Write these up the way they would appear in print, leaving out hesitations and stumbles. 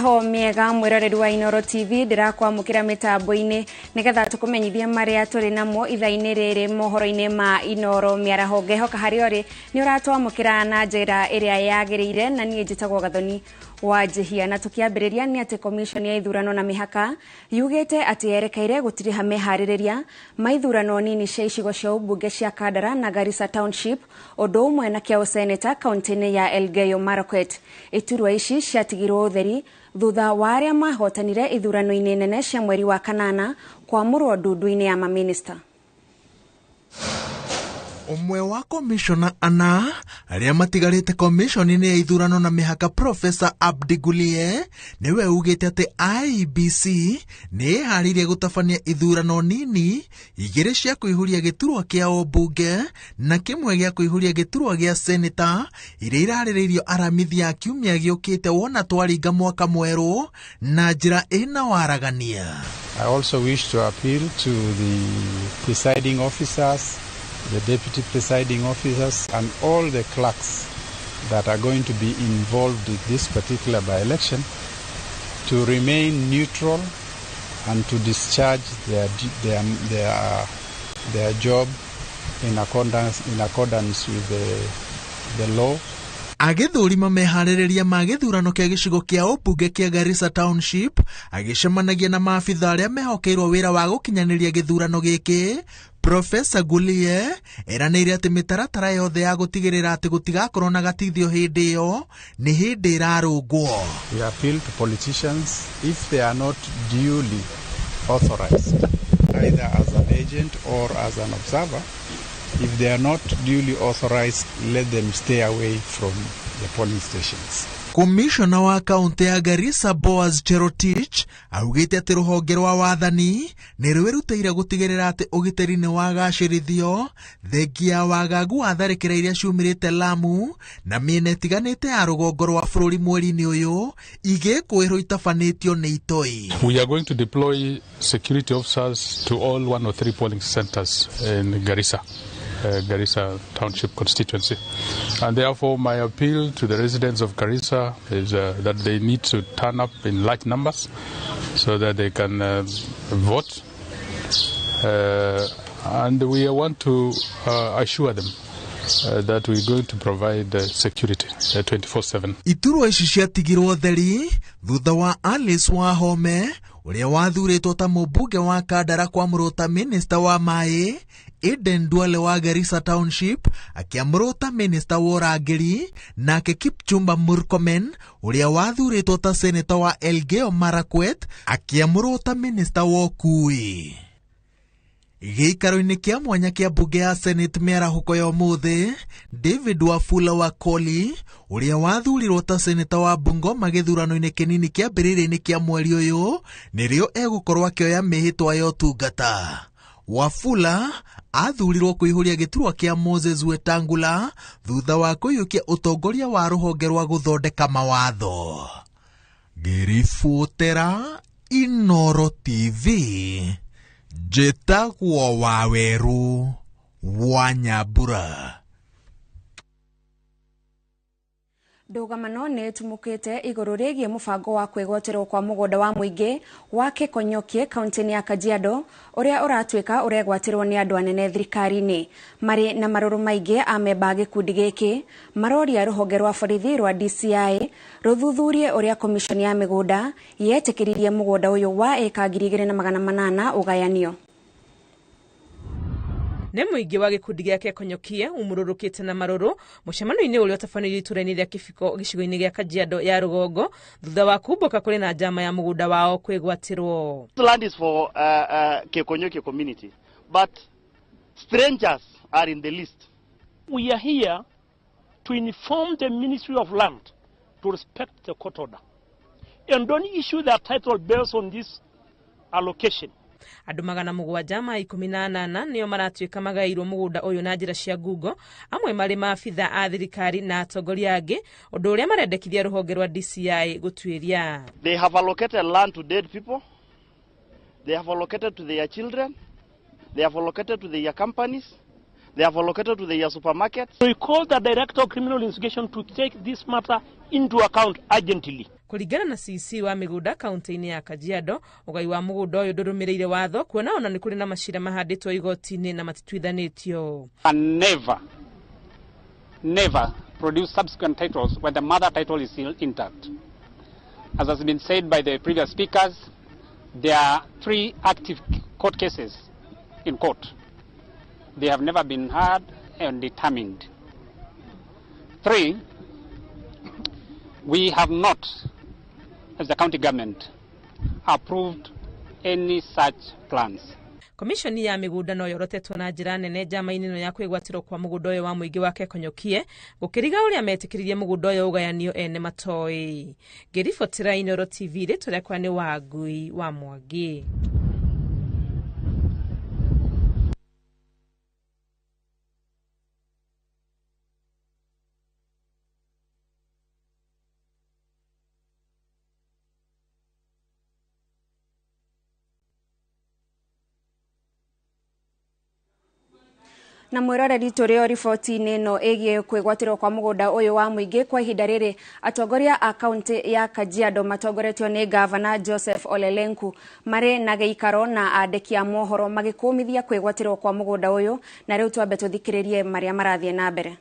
Mĩaraho mĩega mwĩroreri wa Inooro TV, ndĩrakwamũkĩra mĩtambo-inĩ nĩgetha tũkũmenyithie marĩa tũrĩ namo ithaa-inĩ rĩrĩ mohoro-inĩ ma Inooro mĩaraho. Ngehoka harĩa ũrĩ nĩ ũratwamũkĩra na njĩra ĩrĩa yagĩrĩire, na niĩ njĩtagwo Gathoni wa Njihia. Na tũkĩambĩrĩria nĩ atĩ commission ya ithurano na mĩhaka yugĩte atĩ yerekeire gũtiriha meharĩrĩria ma ithurano nini cia icigo cia ũmbunge cia Kandara na Garissa Township, ũndũ ũmwe na kĩa ũseneta kaunti-inĩ ya Elgeyo Marakwet. Iturwa ici ciatigirwo ũtheri thutha wa arĩa mahotanire ithurano-inĩ nene cia mweri wa kanana kwamũrwo ndundu-inĩ ya maminista. Ũmwe wa komishona ana arĩa matigarĩte komishoni-inĩ ya ithurano na mĩhaka, Profesa Abdi Gulie, nĩwe ugĩte atĩ IEBC nĩ ĩharĩirie gũtabania ithurano nini igĩrĩ cia kũihũria gĩturwa kĩa ũmbunge na kĩmwe gĩa kũihũria gĩturwa gĩa seneta iria irarĩrĩirio Aramithi ya kiumia gĩũkĩte wona twaringa mwaka mwerũ na njĩra ĩna waragania. I also wish to appeal to the presiding officers, the deputy presiding officers, and all the clerks that are going to be involved in this particular by-election to remain neutral and to discharge their job in accordance with the law. Agĩthũrima meharĩrĩria ma gĩthurano kĩa gĩcigo kĩa ũmbunge kĩa Garissa Township, agĩcemanagia na maabitha arĩa mehokeirwo wĩra wa gũkinyanĩria gĩthurano gĩkĩ, Profesa Gulie eranĩire atĩ mĩtaratara yothe ya gũtigĩrĩra atĩ gũtigakorwo na gatithio hĩndĩ ĩyo nĩ hĩndĩ ĩrarũngwo. We appeal to politicians, if they are not duly authorized, either as an agent or as an observer, if they are not duly authorized, let them stay away from the polling stations. Komishona wa kaunti ya Garissa Boaz Cherotich augĩte atĩ rũhonge rwa wathani nĩ rwĩrutĩire gũtigĩrĩra atĩ ũgitĩri nĩ wagacĩrithio thengia ya wagagu wa tharĩkĩra iria ciumĩrĩte Lamu na mĩena ĩtiganĩte ya rũgongo rwa bũrũri mweri-inĩ ũyũ igĩkũĩrwo itabanĩtio nĩ itoi. We are going to deploy security officers to all 103 polling centers in Garissa Township constituency. And therefore, my appeal to the residents of Garissa is that they need to turn up in large numbers so that they can vote. And we want to assure them that we're going to provide security 24/7. Iturwa ici ciatigirwo theri thutha wa Alice Wahome ũrĩa wathurĩtwo ta mũmbunge wa Kandara kwamũrwo ta minista wa maĩ, Aden Duale wa Garissa Township akĩamũrwo ta minista wa ũrangĩri, nake Kipchumba Murkomen ũrĩa wathurĩtwo ta seneta wa Elgeyo Marakwet akĩamũrwo ta minista wa ũkuui. Gĩikaro-inĩ kĩa mwanya kĩa mbunge ya Senate mĩarahũko ya ũmũthĩ, David Wafula Wakoli ũrĩa wathurirwo ta seneta wa Bungoma gĩthurano-inĩ kĩnini kĩambĩrĩria-inĩ kĩa mweri ũyũ nĩrĩo egũkorwo akĩoya mĩhĩtwa ya ũtungata. Wafula athurirwo kũihũria gĩturwa kĩa Moses Wetangula thutha wa kũiyũkia ũtongoria wa rũhonge rwa gũthondeka mawatho. Ngĩribotera Inooro TV, njĩtagwo Waweru wa Nyambura. Ndũgamano nĩ ĩtumũkĩte igũrũ rĩgiĩ mũbango wa kwĩgwatĩrwo kwa mũgũnda wa mũingĩ wa Kekonyokie kaunti-inĩ ya Kajiado ũrĩa ũratuĩka ũregwatĩrwo nĩ andũ anene thirikari-inĩ. Marĩ na marũrũ maingĩ, amemba a gĩkundi gĩkĩ maroria rũhonge rwa borithi rwa DCI rũthuthurie ũrĩa komishoni ya mĩgũnda yetĩkĩririe mũgũnda ũyũ wa ĩka 2800 ũgayanio. Nĩ mũingĩ wa gĩkundi gĩa Kekonyokie umũrũrũkĩte na marũrũ mũcemanio-inĩ ũrĩa ũtabanĩirio itũra-inĩ rĩa Kĩbiko gĩcigo-inĩ gĩa Kajiado ya rũgongo thutha wa kumbũka kũrĩ na njama ya mũgũnda wao kwĩgwatĩrwo. This land is for Kekonyokie community, but strangers are in the list. We are here to inform the Ministry of Land to respect the court order and don't issue their title based on this allocation. Andũ 718 nĩo maratuĩka magaĩirwo mũgũnda ũyũ na njĩra cia ngungo, amwe marĩ maabitha a thirikari na atongoria angĩ, ũndũ ũrĩa marendekithia rũhonge rwa DCI gũtuĩria. They have allocated land to dead people. They have allocated to their children. They have allocated to their companies. They have allocated to their supermarkets. We call the Director of Criminal Investigation to take this matter into account urgently. Kũringana na CC wa mĩgũnda kaunti-inĩ ya Kajiado, ũgai wa mũgũnda ũyũ ndũrũmĩrĩire watho, kuona ona nĩ kũrĩ na macira mahandĩtwo igoti-inĩ na matituithanĩtio. Can never, never produce subsequent titles when the mother title is still intact. As has been said by the previous speakers, there are 3 active court cases in court. They have never been heard and determined. 3, we have not, as the county government, approved any such plans. Komishoni ya mĩgũnda no yorotetwo na njĩra nene njama-inĩ ĩno ya kwĩgwatĩrwo kwa mũgũnda ũyũ wa mũingĩ wa Kekonyokie, gũkĩriga ũrĩa metĩkĩririe mũgũnda ũyũ ũgayanio ene matoĩ. Ngĩribotera Inooro TV, rĩtwa rĩakwa nĩ Wangui wa Mwangi. Na mwiroreri tũrĩ o riboti-inĩ ĩno ĩgiĩ kwĩgwatĩrwo kwa mũgũnda ũyũ wa mũingĩ kwa ihinda rĩrĩ, atongoria a kaunti ya Kajiado matongoretio nĩ gavana Joseph Ole Lenku marĩ na gĩikaro na andĩki a mohoro magĩkũmithia kwĩgwatĩrwo kwa mũgũnda ũyũ, na rĩu twambe tũthikĩrĩrie marĩa marathiĩ na mbere.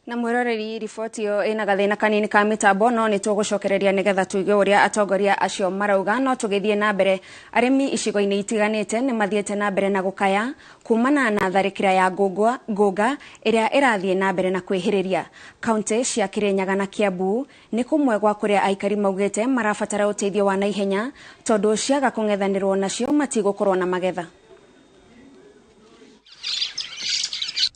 Na mwiroreri riboti ĩyo ĩna gathĩna kanini ka mĩtambo, no nĩ tũgũcokereria nĩgetha tũigue ũrĩa atongoria acio marauga. No tũgĩthiĩ na mbere, arĩmi icigo-inĩ itiganĩte nĩ mathiĩte na mbere na gũkaya kumana na tharĩkĩra ya ngũnga ĩrĩa ĩrathiĩ na mbere na kwĩhĩrĩria. Kaunti cia Kirinyaga na Kiambu nĩ kũmwe gwa kũrĩa aikari maugĩte marabatara ũteithio wa naihenya tondũ ciaga kũng'ethanĩrwo nacio matigũkorwo na magetha.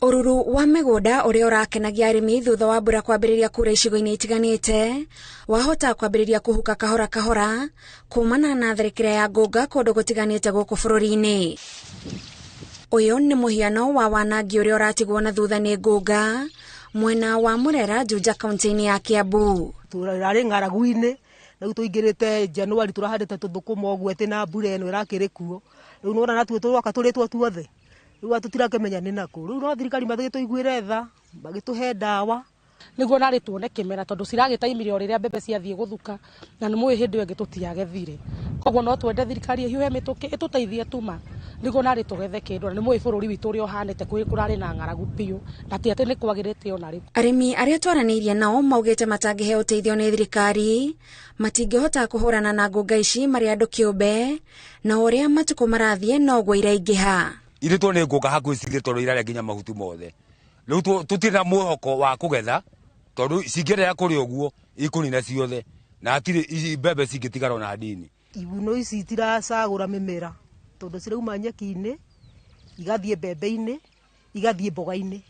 Ũruru wa mĩgũnda ũrĩa ũrakenagia arĩmi thutha wa mbura kwambĩrĩria kura icigo-inĩ itiganĩte wahota kwambĩrĩria kũhuka kahora kahora kumana na tharĩkĩra ya ngũnga kũndũ gũtiganĩte gũkũ bũrũri-inĩ. Ũyũ nĩ mũhiano wa wanangi ũrĩa ũratigwo na thutha nĩ ngũnga mwena wa Murera, Juja, kaunti-inĩ ya Kiambu. Tũrarĩ ng'aragu-inĩ, rĩu tũingĩrĩte Januari tũrahandĩte tũthũkũma ũguo atĩ na mbura ĩno ĩrakĩrĩ kuo. Rĩu nĩwona natuo tũroka tũrĩtwo tuothe. Rĩu tũtirakĩmenya nĩ nakũ. Rĩu no thirikari magĩtũiguĩre tha, magĩtũhe ndawa nĩguo narĩ tuone kĩmera, tondũ ciragĩtaimire o rĩrĩa mbembe ciathiĩ gũthuka, na nĩ mũĩ hĩndĩ ĩyo ĩngĩ tũtiagethire. Koguo no twende thirikari ĩhiũhe mĩtũkĩ ĩtũteithie tuma nĩguo narĩ tũgethe kĩndũ, na nĩ mũĩ bũrũri witũ ũrĩa ũhanĩte kũrarĩ na ng'aragu biũ, na ti atĩ nĩ kwagĩrĩte ona rĩ. Arĩmi arĩa twaranĩirie nao maugĩte matangĩheo ũteithio nĩ thirikari matingĩhota kũhũrana na ngũnga ici marĩ andũ kĩũmbe, na ũrĩa matukũ marathiĩ noguo iraingĩha. Irĩtwo nĩ ngũnga hakuhĩ cithire tondũ irarĩa nginya mahuti mothe. Rĩu tũtirĩ na mwĩhoko wa kũgetha tondũ cingĩenderea kũrĩa ũguo ikũnina ciothe, na hatirĩ mbembe cingĩtigara ona hanini. Igunyũ ici itiracagũra mĩmera tondũ cirauma nyeki-inĩ, igathiĩ mbembe-inĩ, igathiĩ mboga-inĩ,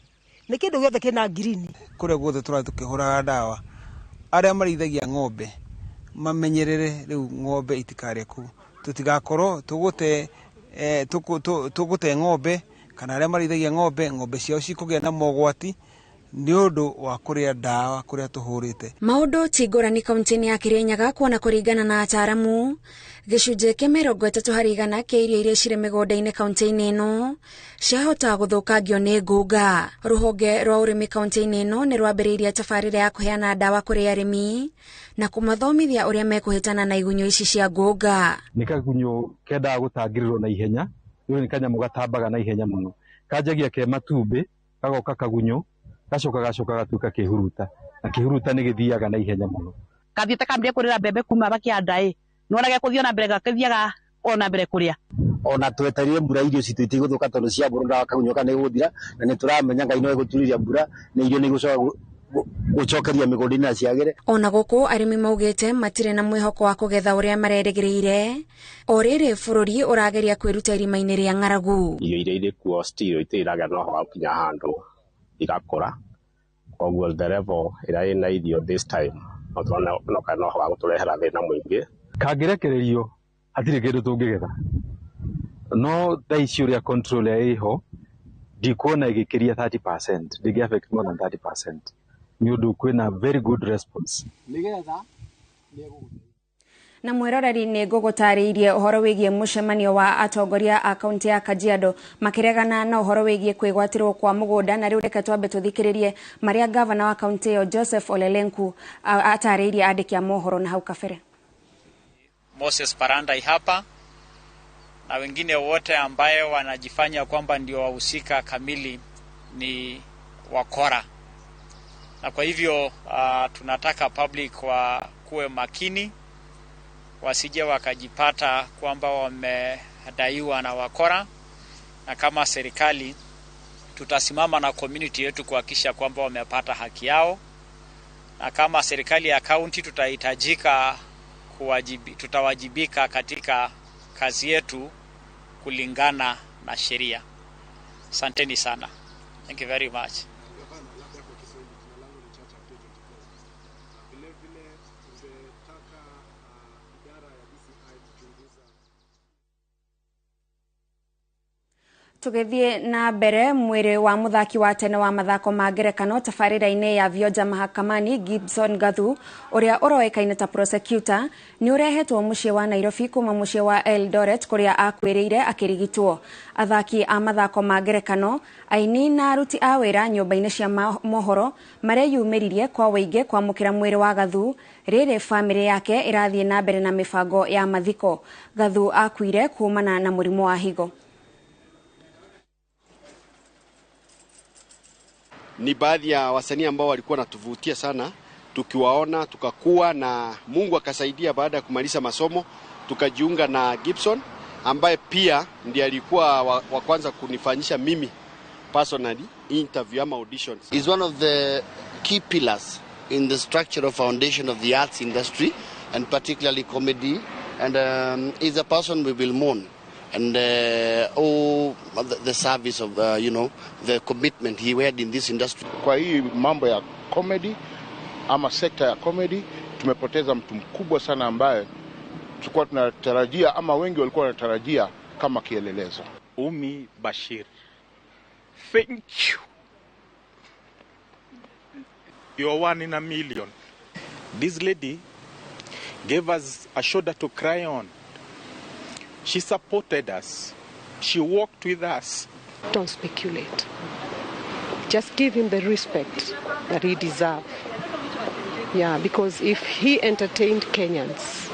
nĩ kĩndũ gĩothe kĩna ngirini. Kũrĩa guothe tũrathiĩ tũkĩhũraga ndawa, arĩa marĩithagia ng'ombe mamenyerere rĩu ng'ombe itikarĩe kũu, tũtigakorwo tũgũte tũgũte ng'ombe kana arĩa marĩithagia ng'ombe, ng'ombe ciao cikũgĩa na mogwati nĩ ũndũ wa kũrĩa ndawa kũrĩa tũhũrĩte. Maũndũ ti ngũrani kaunti-inĩ ya Kirinyaga, kuona kũringana na ataaramu gĩcunjĩ kĩa 30% kĩa irio iria cirĩ mĩgũnda-inĩ kaunti-inĩ ĩno ciahota gũthũkangio nĩ ngũnga. Rũhonge rwa ũrĩmi kaunti-inĩ ĩno nĩ rwambĩrĩirie tabarĩra ya kũheana ndawa kũrĩ arĩmi na kũmathomithia ũrĩa mekũhĩtana na igunyũ ici cia ngũnga. Nĩ kagunyũ kendaga gũtangĩrĩrwo na ihenya, nĩ nĩ kanyamũ gatambaga na ihenya mũno, kanjagia ke matumbĩ, gagoka kagunyũ, gacoka gatuĩka kĩhuruta, na kĩhuruta nĩ gĩthiaga na ihenya mũno. Kathiĩte kambĩrĩria kũrĩra mbembe kuma bakĩanda ĩ, nĩwona gegũthiĩ ona mbere gakĩthiaga ona mbere kũrĩa. Ona twetereire mbura irio citũ itigũthũka tondũ ciambũrwo ndawa kagunyũ ka nĩgũthira, na nĩtũramenya Ngai no egũturĩria mbura na irio nĩigũcoka gũcokeria mĩgũnda-inĩ na ciagĩre. Ona gũkũ arĩmi maugĩte matirĩ na mwĩhoko wa kũgetha ũrĩa marerĩgĩrĩire, o rĩrĩ bũrũri ũrageria kwĩruta irima-inĩ rĩa ng'aragu. Irio iria irĩ kuo still itirĩ iragĩa na ũhoro wa gũkinya handũ igakũra, Koguo the level ĩrĩa ĩna irio this time no tũrona no wa gũtũrehera thĩna mũingĩ. Kangĩrekererio hatirĩ kĩndũ tũngĩgetha, no thaa ici ũrĩa control ĩho ndikuona ĩgĩkĩria 30%, ndĩngĩ affect more than 30% nĩ ũndũ kwĩna very good response. Na mwiroreri nĩ ngũgũtarĩirie ũhoro wĩgiĩ mũcemanio wa atongoria a kaunti ya Kajiado makĩregana na ũhoro wĩgiĩ kwĩgwatĩrwo kwa mũgũnda. Na rĩu reke twambe tũthikĩrĩrie marĩa gavana wa kaunti ĩyo Joseph Ole Lenku atarĩirie andĩki a mohoro na hau kabere. Moses Parandai hapa na wengine wote ambaye wanajifanya kwamba ndio wahusika kamili ni wakora, na kwa hivyo tunataka public wakuwe makini, wasije wakajipata kwamba wamedaiwa na wakora, na kama serikali tutasimama na community yetu kuhakikisha kwamba wamepata haki yao, na kama serikali ya county tutahitajika tutawajibika katika kazi yetu kulingana na sheria. Asanteni sana. Thank you very much. Tugithie na mbere, mwiri wa muthaki wa tene wa mathako ma ngerekano tabarĩra-inĩ ya Vioja mahakamani Gibson Gathu ũrĩa ũroĩkaine ta prosecutor nĩ ũrehetwo mũciĩ wa Nairobi kuma mũciĩ wa Eldoret kũrĩa akuĩrĩire akĩrigitwo. Athaki a mathako ma ngerekano, aini na aruti a wĩra nyũmba-inĩ cia mohoro mareyumĩririe kwa wũingĩ kwamũkĩra mwĩrĩ wa Gathu rĩrĩ bamĩrĩ yake ĩrathiĩ na mbere na mĩbango ya mathiko. Gathu akuire kumana na mũrimũ wa higo. Ni baadhi ya wasanii ambao walikuwa natuvutia sana, tukiwaona tukakua, na Mungu akasaidia. Baada ya kumaliza masomo tukajiunga na Gibson ambaye pia ndiye alikuwa wa kwanza kunifanyisha mimi personally interview ama auditions. Is one of the key pillars in the structural foundation of the arts industry and particularly comedy, and is a person we will mourn. And all the service of the commitment he had in this industry. Kwa hii mambo ya comedy ama sekta ya comedy tumepoteza mtu mkubwa sana ambaye tulikuwa tunatarajia ama wengi walikuwa wanatarajia kama kielelezo. Umi Bashir, thank you. You're one in a million. This lady gave us a shoulder to cry on. She supported us. She walked with us. Don't speculate. Just give him the respect that he deserves. Yeah, because if he entertained Kenyans,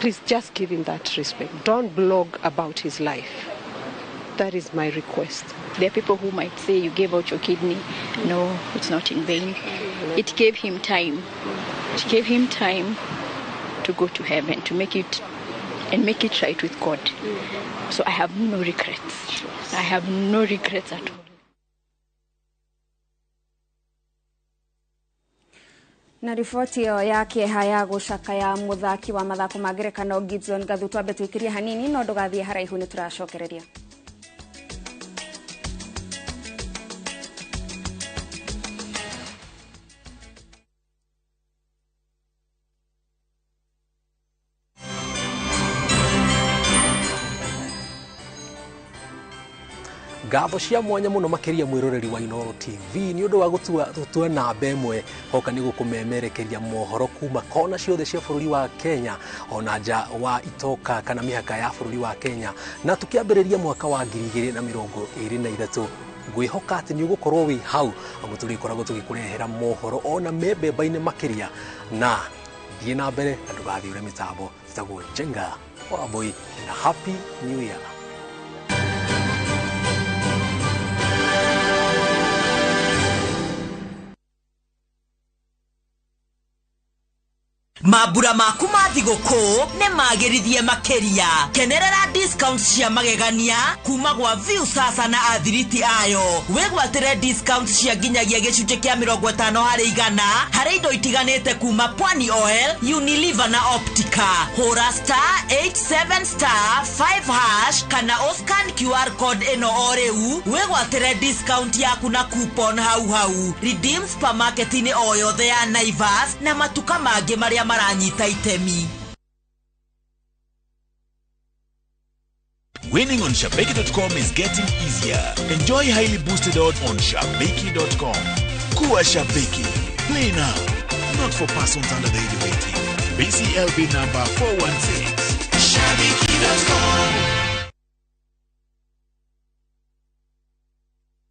please just give him that respect. Don't blog about his life. That is my request. There are people who might say you gave out your kidney. No, it's not in vain. It gave him time. It gave him time to go to heaven, to make it and make it right with God. So I have no regrets. I have no regrets at all. Na riboti ĩyo ya kĩeha ya gũcakaya mũthaki wa mathako ma ngerekano Gibson Gathu twambe twĩkĩrie hanini, no ndũgathiĩ haraihu nĩ tũracokereria. Ngatho cia mwanya muno makiria mwiroreri wa Inooro TV ni undu wa gutua namba ĩmwe hoka ni gukumemerekeria mohoro kuma kona ciothe cia bururi wa Kenya ona nja wa itoka kana mĩhaka ya bururi wa Kenya. Na tukiambĩrĩria mwaka wa 2023 ngwihoka atĩ nĩ ũgũkorwo wĩ hau amu tũrĩkoragwo tũgĩkũrehera mohoro ona me mbemba-inĩ makĩria. Na thiĩ na mbere na ndũgathiũre mĩtambo. Tũtagwo Njenga Wambui na Happy New Year. Mambura maku ma thigũkũ nĩ magĩrithie makĩria. Kenerera discount cia magegania kuma gwa Viusasa na athiriti ayo. Wĩgwatĩre discount cia nginyagia gĩcunjĩ kĩa 50% harĩ indo itiganĩte kuma Pwani Oil, Unilever na Optica. Hũra *87*5# kana ũscan QR code ĩno o rĩu wĩgwatĩre discount yaku na coupon hau hau. Redeem supermarket-inĩ o yothe ya Naivas na matuka mangĩ marĩa maranyita itemi. Winning on Shabiki.com is getting easier. Enjoy highly boosted odds on Shabiki.com. Kuwa Shabiki. Play now. Not for persons under the age of 18. BCLB number 416. Shabiki.com.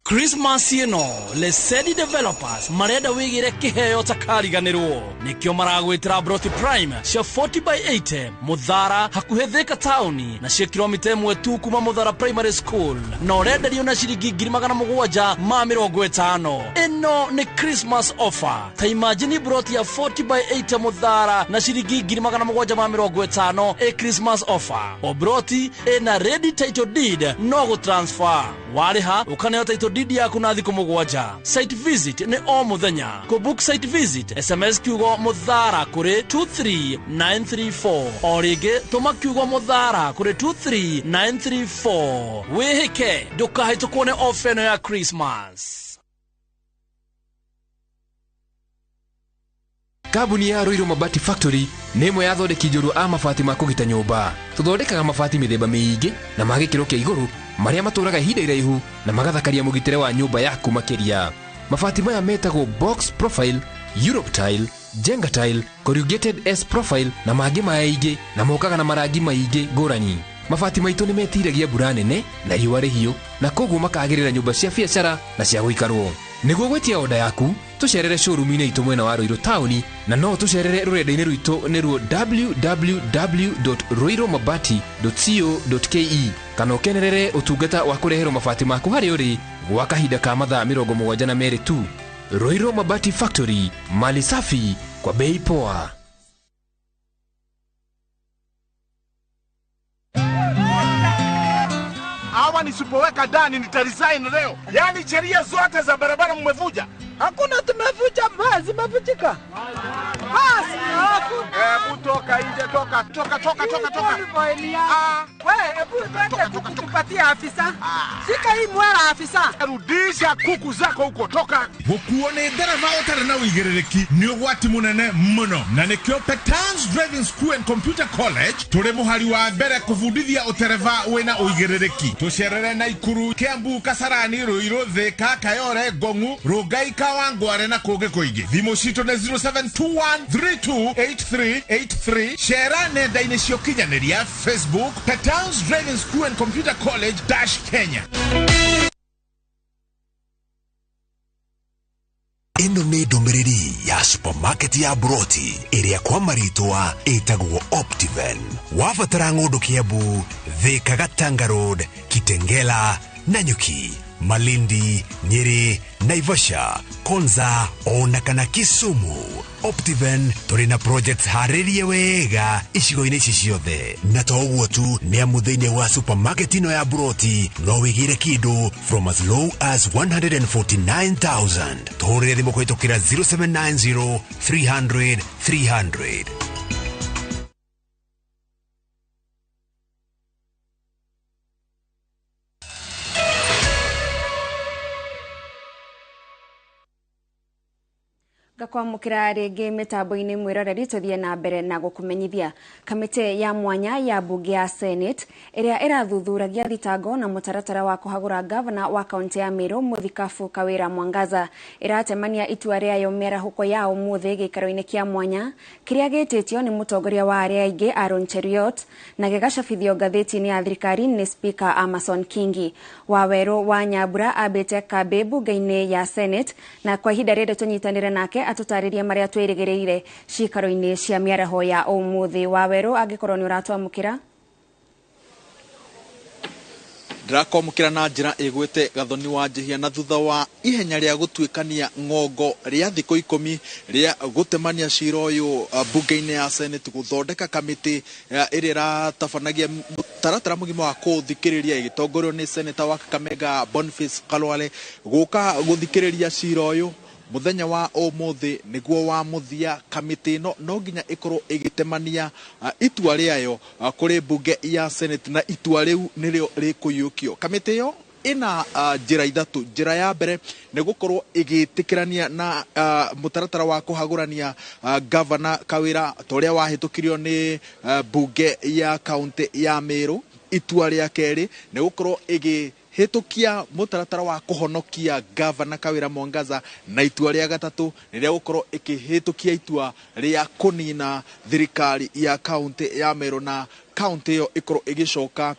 Christmas ĩno Lesedi Developers marenda wĩgĩre kĩheo takariganĩrwo nĩkĩo maragwĩtĩra Broti Prime cia 40 by 80 Mũthara hakuhĩ Thika taũni na cia kilomita 1 tu kuma Mũthara Primary School na ũrenderio na ciringi 750 ĩno nĩ Christmas offer. Ta imagine broti ya 40 by 80 Mũthara na ciringi 750 ĩ Christmas offer. O broti ĩna ready title deed no gũtransfer warĩha ũkaneo title deed yaku na thikũ 7. Site visit nĩ o mũthenya. Kũ book site visit SMS kiugo Mũthara kũrĩ 23934 o rĩngĩ tũma kiugo Mũthara kũrĩ 23934 wĩhĩke ndũkahĩtũkwo nĩ ofa ĩno ya Christmas. Kambuni ya Ruiru Mabati Factory nĩ ĩmwe ya athondeki njorua a mabati ma kũgita nyũmba. Tũthondekaga mabati mĩthemba mĩingĩ na ma gĩkĩro kĩa igũrũ marĩa matũraga ihinda iraihu na magathakaria mũgitĩre wa nyũmba yaku makĩria. Mabati maya metagwo box profile, Europe tile, Jenga tile, corrugated S profile na mangĩ maingĩ na mokaga na marangi maingĩ ngũrani. Mabati maitũ nĩ metiragia mbura nene na riũa rĩhiũ na koguo makagĩrĩra nyũmba cia biacara na cia gũikarwo. Nĩguo gwĩtia oda yaku tũcerere showroom-inĩ itũ mwena wa Ruiru taũni na no tũcerere rũrenda-inĩ rwitũ nĩruo www.ruirumabati.co.ke kana ũkenerere ũtungata wa kũreherwo mabati maku harĩa ũrĩ gwa kahinda ka mathaa 72 tu. Ruiru Mabati Factory, mali safi kwa bei poa. Hawa nisipoweka ndani nitaresign leo. Yaani sheria zote za barabara mmevuja. Hakuna tumevuja, zimevujika. Basi hakuna. Hebu toka nje, toka toka toka toka toka. Wewe hebu twende kuku tupatie afisa. Shika hii mwera afisa. Rudisha kuku zako huko, toka. Gukuo nĩ ndereba ũtarĩ na ũigĩrĩrĩki nĩ ũgwati mũnene mũno na nĩkĩo Petans Driving School and Computer College tũrĩ mũhari wa mbere kũbundithia ũtereba wĩna ũigĩrĩrĩki. Tũcerere Naikuru, Kiambu, Kasarani, Ruiru, Thika, Kayore, Ngong'u, Rongai, Kawangware na kũngĩ kũingĩ. Thimũ citũ nĩ 0721328383. Cera nenda-inĩ cia ũkinyanĩria Facebook Petans Driving School and Computer College - Kenya. Ĩno nĩ ndũmĩrĩri ya supermarket ya Broti ĩrĩa kwa marĩtwa ĩtagwo Optiven. Wabatara ng'ũndũ Kiambu, Thika, Gatanga Road, Kitengela, Nanyuki, Malindi, Nyeri, Naivasha, Konza ona kana Kisumu. Optiven tũrĩ na projects harĩrie wega icigo-inĩ ici ciothe na to ũguo tu nĩ amu thĩinĩ wa supermarket ĩno ya Broti no wĩgĩre kĩndũ from as low as 149,000. Tũhũrĩre thimũ kũhĩtũkĩra 0790 300 300. Ngakwamũkĩra rĩngĩ mĩtambo-inĩ mwĩroreri tũthiĩ na mbere na gũkũmenyithia kamĩtĩ ya mwanya ya mbunge ya Senate ĩrĩa ĩrathuthuragia thitango na mũtaratara wa kũhagũra gavana wa kaunti ya Meru Mũthikabu Kawĩra Mwangaza ĩratemania itua rĩayo mĩarahũko ya ũmũthĩ gĩikaro-inĩ kĩa mwanya kĩrĩa gĩtĩtio nĩ mũtongoria wa arĩa aingĩ Aaron Cheruiyot na gĩgacabithio ngathĩti-inĩ ya thirikari nĩ Speaker Amason Kingi. Wawerũ wa Nyambura ambĩte kambĩ mbunge-inĩ ya Senate na kwa ihinda rĩrĩ tũnyitanĩre nake atũtarĩrie marĩa twĩrĩgĩrĩire cikaro-inĩ cia mĩaraho ya ũmũthĩ. Wawerũ, angĩkorwo nĩ ũratwamũkĩra. Ndĩrakwamũkĩra na njĩra ĩgwĩte Gathoni wa Njihia, na thutha wa ihenya rĩa gũtuĩkania ng'ongo rĩa thikũ 10 rĩa gũtemania cira ũyũ mbunge-inĩ ya Senate, gũthondeka kamĩtĩ ĩrĩa ĩratabanagia mũtaratara mũgima wa kũũthikĩrĩria ĩgĩtongorio nĩ Senator wa Kakamega Boniface Khalwale, gũka gũthikĩrĩria cira ũyũ muthenya wa ũmũthĩ nĩguo wa mũthia. Kamĩtĩ ĩno no nginya ĩkorwo ĩgĩtemania itua rĩayo kũrĩ mbunge ya Senate, na itua rĩu nĩrĩo rĩkũiyũkio. Kamĩtĩ ĩyo ĩna njĩra ithatũ. Njĩra ya mbere nĩ gũkorwo ĩgĩtĩkĩrania na mũtaratara wa kũhagũrania Governor Kawĩra ta ũrĩa wahĩtũkirio nĩ mbunge ya kaũntĩ ya Meru. Itua rĩa kerĩ nĩ gũkorwo ĩgĩhĩtũkia mũtaratara wa kũhonokia Governor Kawĩra Mwangaza, na itua rĩa gatatũ nĩ rĩa gũkorwo ĩkĩhĩtũkia itua rĩa kũnina thirikari ya kaũntĩ ya Meru na kaũntĩ ĩyo ĩkorwo ĩgĩcoka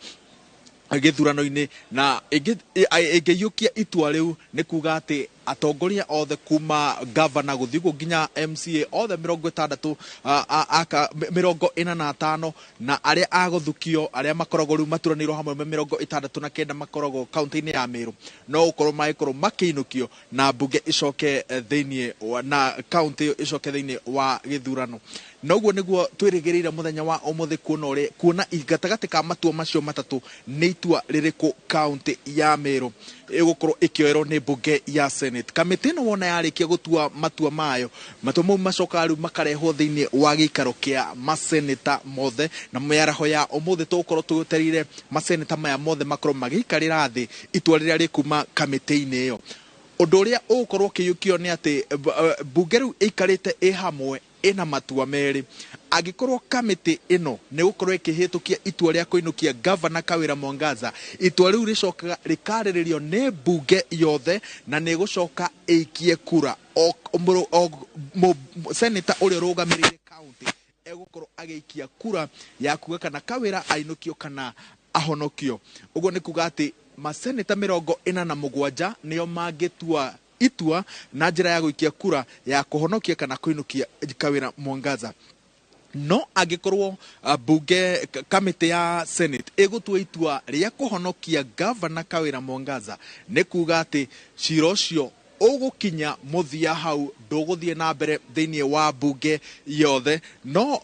gĩthurano-inĩ. Na ĩngĩiyũkia itua rĩu nĩ kuga atĩ atongoria othe kuma governor gũthiĩ ũguo nginya MCA othe 65, 45, na arĩa a gũthukio arĩa makoragwo rĩu maturanĩirwo hamwe me 69 makoragwo kaũntĩ-inĩ ya Meru no gũkorwo magĩkorwo makĩinũkio na mbunge ĩcoke thĩinĩ na kaũntĩ ĩyo ĩcoke thĩinĩ wa gĩthurano. Noguo nĩguo twĩrĩgĩrĩire mũthenya wa ũmũthĩ kuona ũrĩa kuona gatagatĩ ka matua macio matatũ nĩ itua rĩrĩkũ kaũntĩ ya Meru ĩgũkorwo ĩkĩoerwo nĩ mbunge ya Senate. Kamĩtĩ ĩno wona yarĩkia gũtua matua mayo, matua mau macokaga rĩu makarehwo thĩinĩ wa gĩikaro kĩa maseneta mothe, na mĩaraho ya ũmũthĩ tũgũkorwo twetereire maseneta maya mothe makorwo magĩikarĩra thĩ itua rĩrĩa rĩkuma kamĩtĩ-inĩ ĩyo. Ũndũ ũrĩa ũgũkorwo ũkĩiyũkio nĩ atĩ mbunge rĩu ĩikarĩte ĩ hamwe ĩna matua merĩ. Angĩkorwo kamĩtĩ ĩno nĩ gũkorwo ĩkĩhĩtũkia itua rĩa kũinũkia Governor Kawĩra Mwangaza, itua rĩu rĩcokaga rĩkarĩrĩrio nĩ mbunge yothe na nĩ ĩgũcoka ĩikie kura. Senator ũrĩa ũrũgamĩrĩire kaũntĩ egũkorwo agĩikia kura ya kuga kana Kawĩra ainũkio kana ahonokio. Ũguo nĩ kuga atĩ maseneta 47 nĩo mangĩtua itua na njĩra ya gũikia kura ya kũhonokia kana kũinũkia Kawĩra Mwangaza. No angĩkorwo mbunge kamĩtĩ ya Senate ĩgũtua itua rĩa kũhonokia Governor Kawĩra Mwangaza, nĩ kuga atĩ cira ũcio ũgũkinya mũthia hau, ndũgũthiĩ na mbere thĩinĩ wa mbunge yothe. No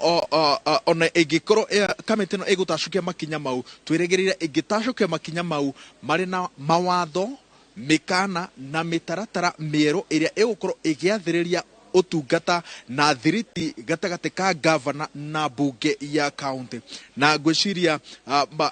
ona ĩngĩkorwo kamĩtĩ ĩno ĩgũtacũkia makinya mau, twĩrĩgĩrĩire ĩngĩtacũkia makinya mau marĩ na mawatho, mĩkana na mĩtaratara mĩerũ ĩrĩa ĩgũkorwo ĩgĩathĩrĩria ũtungata na thiriti gatagatĩ ka gavana na mbunge ya kaunti. Na ngwĩciria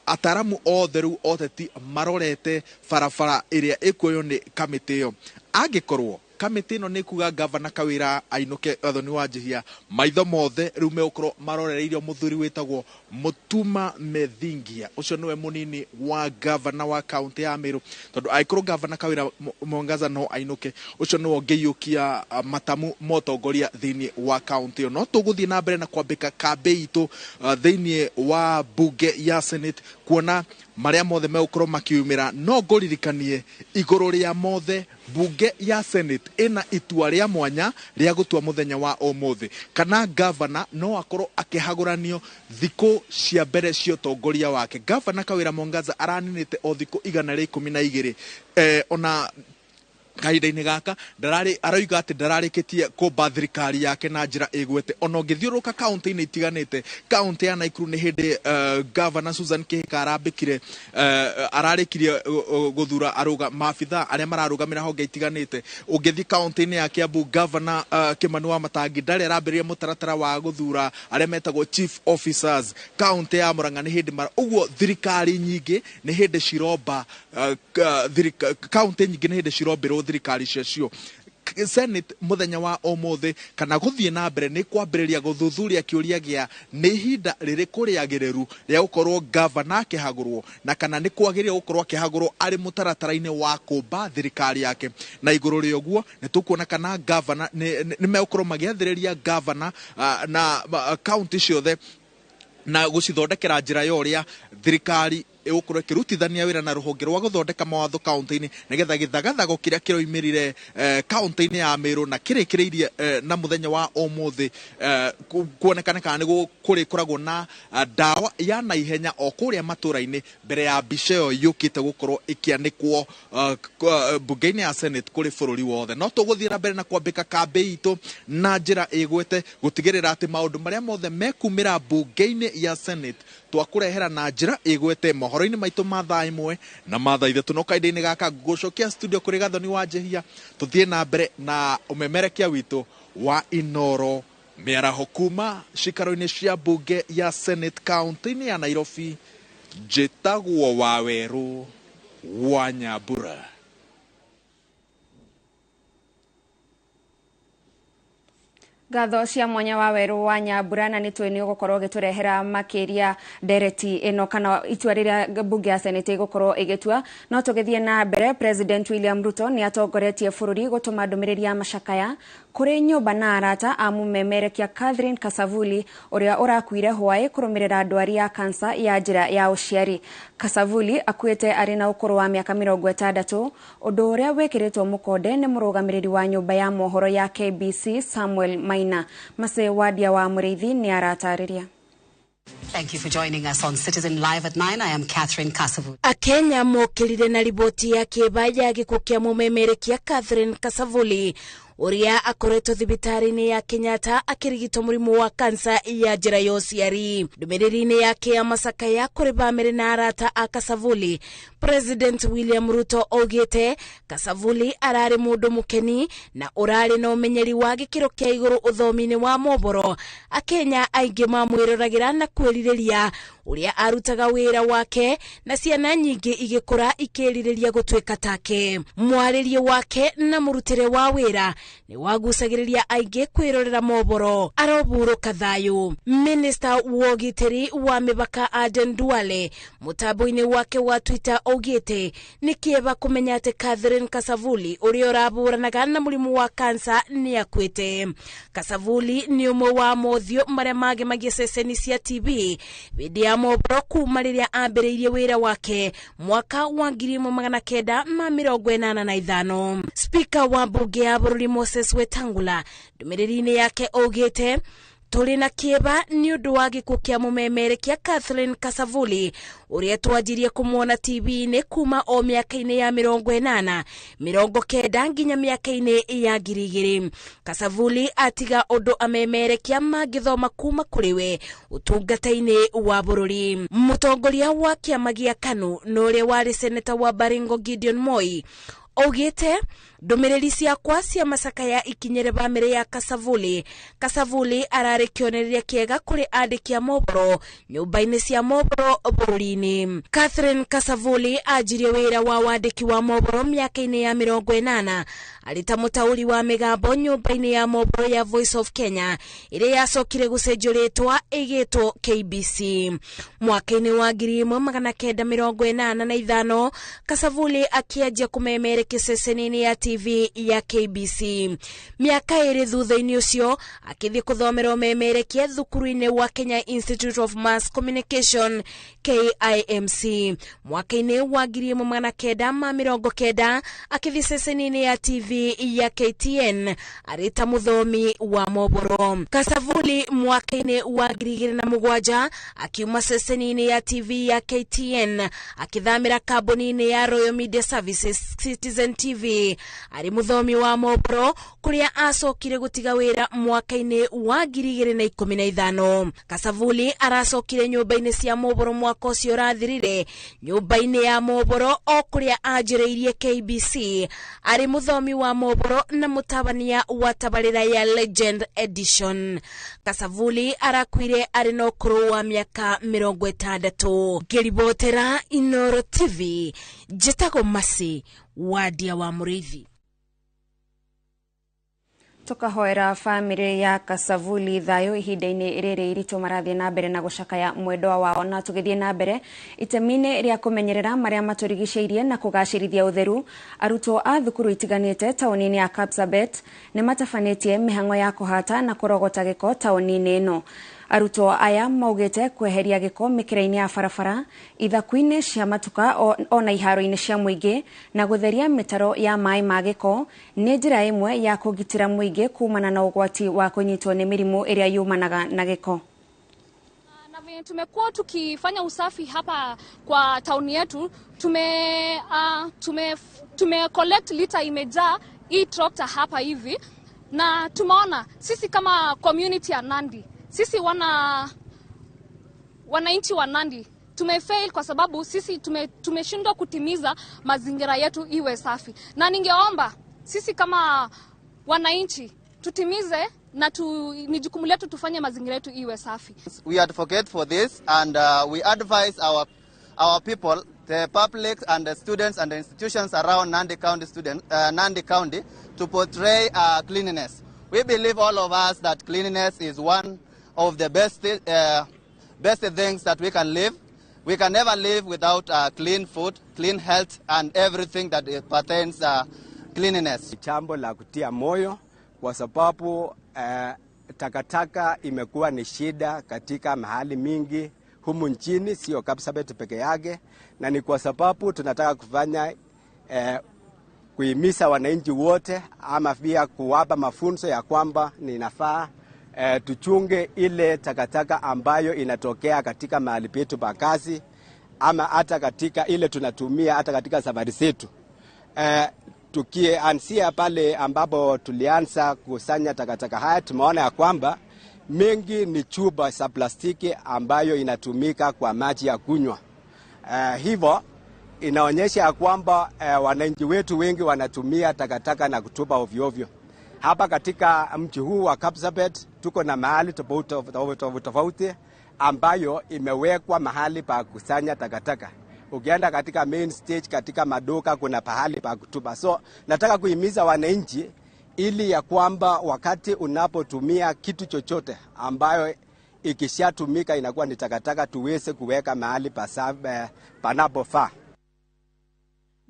ataramu othe rĩu oteti marorete barabara ĩrĩa ĩkuoywo nĩ kamĩtĩ ĩyo. Angĩkorwo kamĩtĩ ĩno nĩ kuga gavana Kawĩra ainũke Gathoni wa Njihia, maitho mothe rĩu megũkorwo marorereirio mũthuri wĩtagwo Mũtuma Methingia, ũcio nĩwe mũnini wa gavana wa kaunti ya Meru, tondũ angĩkorwo gavana Kawĩra Mwangaza no ainũke, ũcio nĩwe ũngĩiyũkia matamu ma ũtongoria thĩinĩ wa kaunti ĩyo. No tũgũthiĩ na mbere na kwambĩka kambĩ itũ thĩinĩ wa mbunge ya Senate kuona marĩa mothe megũkorwo makiumĩra. No ngũririkanie igũrũ rĩa mothe, mbunge ya Senate ĩna itua rĩa mwanya rĩa gũtua mũthenya wa ũmũthĩ kana gavana no akorwo akĩhagũranio thikũ cia mbere cia ũtongoria wake. Gavana Kawĩra Mwangaza araninĩte o thikũ 112, ona kahinda-inĩ gaka aroiga atĩ ndararĩkĩtie kũmba thirikari yake na njĩra ĩgwete. Ona ũngĩthiũrũrũka kaũntĩ-inĩ itiganĩte, kaũntĩ ya Nakuru nĩ hĩndĩ Governor Susan Kihika arambĩkire, ararĩkirie gũthura maabithaa arĩa mararũgamĩra honge itiganĩte. Ũngĩthiĩ kaũntĩ-inĩ ya Kiambu, Governor Kimani wa Matangi ndarĩ arambĩrĩria mũtaratara wa gũthura arĩa metagwo chief officers. Kaũntĩ ya Murang'a nĩ hĩndĩ ũguo thirikari nyingĩ nĩ hĩndĩ ciromba, kaũntĩ nyingĩ nĩ hĩndĩ cirombĩrwo thirikari ciacio. Senate mũthenya wa ũmũthĩ kana gũthiĩ na mbere nĩ kwambĩrĩria gũthuthuria kĩũria gĩa nĩ ihinda rĩrĩkũ rĩagĩrĩru rĩa gũkorwo gavana akĩhagũrwo na kana nĩ kwagĩrĩire gũkorwo akĩhagũrwo arĩ mũtaratara-inĩ wa kũmba thirikari yake. Na igũrũ rĩa ũguo nĩ tũkuona kana gavana nĩ megũkorwo magĩathĩrĩria gavana na kaunti ciothe na gũcithondekera njĩra ya ũrĩa thirikari ĩgũkorwo ĩkĩrutithania wĩra na rũhonge rwa gũthondeka mawatho kaunti-inĩ nĩgetha gĩthagathago kĩrĩa kĩroimĩrire kaunti-inĩ ya Meru na kĩrĩkĩrĩirie na mũthenya wa ũmũthĩ kuonekane kana nĩ kũrĩkoragwo na ndawa ya naihenya o kũrĩa matũra-inĩ mbere ya mbica ĩyo yũkĩte gũkorwo ĩkĩanĩkwo mbunge-inĩ ya Senate kũrĩ bũrũri wothe. No tũgũthiĩ na mbere na kwambĩka kambĩ itũ na njĩra ĩgwete gũtigĩrĩra atĩ maũndũ marĩa mothe mekumĩra mbunge-inĩ ya Senate twakũrehera na njĩra ĩgwete mohoro-inĩ maitũ ma thaa 1 na ma thaa 3. No kahinda-inĩ gaka ngũcokia studio kũrĩ Gathoni wa Njehia tũthiĩ na mbere na ũmemerekia witũ wa Inoro mĩaraho kuma cikaro-inĩ cia mbunge ya Senate kaunti-inĩ ya Nairobi. Njĩtagwo Wawerũ wa Nyambura. Ngatho cia mwanya wa Werũ wa Nyambura, na nĩ tũĩ nĩ ũgũkorwo ũgĩtũrehera makĩria ndereti ĩno kana itua rĩrĩa mbunge ya Senate ĩgũkorwo ĩgĩtua. No tũgĩthiĩ na mbere, President William Ruto nĩ atongoretie bũrũri gũtũma ndũmĩrĩri ya macakaya kũrĩ nyũmba na arata a mũmemerekia Catherine Kasavuli ũrĩa ũrakuire hwaĩ kũrũmĩrĩra ndwari ya kansa ya njĩra ya ũciari. Kasavuli akuĩte arĩ na ũkũrũ wa mĩaka 60, ũndũ ũrĩa wĩkĩrĩtwo mũkonde nĩ mũrũgamĩrĩri wa nyũmba ya mohoro ya KBC Samuel Maina. Mase Wadia wa Mũrĩithi nĩ aratarĩria. Thank you for joining us on Citizen Live at 9. I am Catherine Kasavu. Akenya mokĩrire na riboti ya kĩeba ya gĩkuũ kĩa mũmemerekia Catherine Kasavuli ũrĩa akoretwo thibitarĩ-inĩ ya Kenyatta akĩrigitwo mũrimũ wa kansa ya njĩra ya ũciari. Ndũmĩrĩri-inĩ yake ya macakaya kũrĩ bamĩrĩ na arata a Kasavuli, President William Ruto augĩte Kasavuli ararĩ mũndũ mũkeni na ũrarĩ na ũmenyeri wa gĩkĩro kĩa igũrũ ũthomi-inĩ wa mohoro. Akenya aingĩ mamwĩroragĩra na kwĩrirĩria ũrĩa arutaga wĩra wake na ciana nyingĩ igĩkũra ikĩrirĩria gũtuĩka take. Mwarĩrie wake na mũrutĩre wa wĩra nĩ wagucagĩrĩria aingĩ kwĩrorera mohoro. Aroburũka thayũ. Minister wa ũgitĩri wa mĩbaka Aden Duale mũtambo-inĩ wake wa Twitter augĩte nĩ kĩeva kũmenya atĩ Catherine Kasavuli ũrĩa ũrabũranaga na mũrimũ wa kansa nĩ akuĩte. Kasavuli nĩ ũmwe wa mothiũ marĩa magemagia ceceni cia TV hĩndĩ ya mohoro kuma rĩrĩa ambĩrĩirie wĩra wake mwaka wa 1985. Speaker wa mbunge ya bũrũri Moses Wetangula ndũmĩrĩri-inĩ yake augĩte tũrĩ na kĩeba nĩ ũndũ wa gĩkuũ kĩa mũmemerekia Catherine Kasavuli ũrĩa twanjirie kũmuona TV-inĩ kuma o mĩaka-inĩ ya 80 90 nginya mĩaka-inĩ ya 2000. Kasavuli atiga ũndũ amemerekia mangĩthoma kuma kũrĩ we ũtungata-inĩ wa bũrũri. Mũtongoria wa kĩama gĩa KANU na ũrĩa warĩ seneta wa Baringo Gideon Moi augĩte ndũmĩrĩri ciakwa cia macakaya ikinyĩre bamĩrĩ ya Kasavuli. Kasavuli ararĩ kĩonereria kĩega kũrĩ andĩki a mohoro nyũmba-inĩ cia mohoro bũrũri-inĩ. Catherine Kasavuli anjirie wĩra wa wandĩki wa mohoro mĩaka-inĩ ya 80 arĩ ta mũtaũri wa mĩgambo nyũmba-inĩ ya mohoro ya Voice of Kenya ĩrĩa yacokire gũcenjio rĩtwa ĩgĩtwo KBC. Mwaka-inĩ wa 1985 Kasavuli akĩanjia kũmemerekia ceceni-inĩ ya TV ya KBC. Mĩaka 2 thutha-inĩ ũcio akĩthiĩ kũthomera ũmemerekia thukuru-inĩ wa Kenya Institute of Mass Communication KIMC. Mwaka-inĩ wa 1990 akĩthiĩ ceceni-inĩ ya TV ya KTN arĩ ta mũthomi wa mohoro. Kasavuli mwaka-inĩ wa 2007 akiuma ceceni-inĩ ya TV ya KTN akĩthamĩra kambuni-inĩ ya Royal Media Services Citizen TV arĩ mũthomi wa mohoro kũrĩa acokire gũtiga wĩra mwaka-inĩ wa 2015. Kasavuli aracokire nyũmba-inĩ cia mohoro mwaka ũcio ũrathirire nyũmba-inĩ ya mohoro o kũrĩa anjĩrĩirie KBC arĩ mũthomi wa mohoro na mũtabania wa tabarĩra ya Legend Edition. Kasavuli arakuire arĩ na ũkũrũ wa mĩaka 60. Ngĩribotera Inoro TV, njĩtagwo Masi Wadia wa Mũrĩithi. Tukahoera famĩlĩ ya Kasavuli thayũ ihinda-inĩ rĩrĩ iritũ marathiĩ na mbere na gũcakaya mwendwa wao. Na tũgĩthiĩ na mbere itemi-inĩ rĩa kũmenyerera marĩa matũrigicĩirie na kũgacĩrithia ũtheru, arutwo a thukuru itiganĩte taũni-inĩ ya Kapsabet nĩ matabanĩtie mĩhang'o ya kũhata na kũrogota gĩko taũni-inĩ ĩno. Arutwo aya maugite kweheria giko mikira-ini ya barabara, ithaku-ini cia matuka ona iharo-ini cia muingi na gutheria mitaro ya maĩ ma giko ni njira imwe ya kugitira muingi kumana na ugwati wa kunyitwo ni mirimu iria yumanaga na giko. Na venye tumekuwa tukifanya usafi hapa kwa tauni yetu, tume collect lita imejaa hii tractor hapa hivi, na tumeona sisi kama community ya Nandi, sisi wananchi wa Nandi tumefail kwa sababu sisi tumeshindwa kutimiza mazingira yetu iwe safi. Na ningeomba sisi kama wananchi tutimize na ni jukumu letu tufanye mazingira yetu iwe safi. We advocate for this and we advise our people, the public and the students and the institutions around Nandi County, Nandi County to portray cleanliness. We believe all of us that cleanliness is one of the best things that we can live. We can never live without clean food, clean health and everything that pertains cleanliness. Jambo la kutia moyo kwa sababu takataka imekuwa ni shida katika mahali mingi humu nchini, sio Kapsabet peke yake, na ni kwa sababu tunataka kufanya kuhimiza wananchi wote ama pia kuwapa mafunzo ya kwamba ninafaa tuchunge ile takataka ambayo inatokea katika mahali petu pa kazi ama hata katika ile tunatumia hata katika safari zetu. Tukianzia pale ambapo tulianza kukusanya takataka haya, tumeona ya kwamba mengi ni chupa za plastiki ambayo inatumika kwa maji ya kunywa. Hivyo inaonyesha ya kwamba wananchi wetu wengi wanatumia takataka na kutupa ovyo ovyo. Hapa katika mji huu wa Kapsabet tuko na mahali tofauti ambayo imewekwa mahali pa kukusanya takataka. Ukienda katika main stage, katika maduka kuna pahali pa kutupa. So nataka kuhimiza wananchi ili ya kwamba wakati unapotumia kitu chochote ambayo ikishatumika inakuwa ni takataka, tuweze kuweka mahali panapofaa.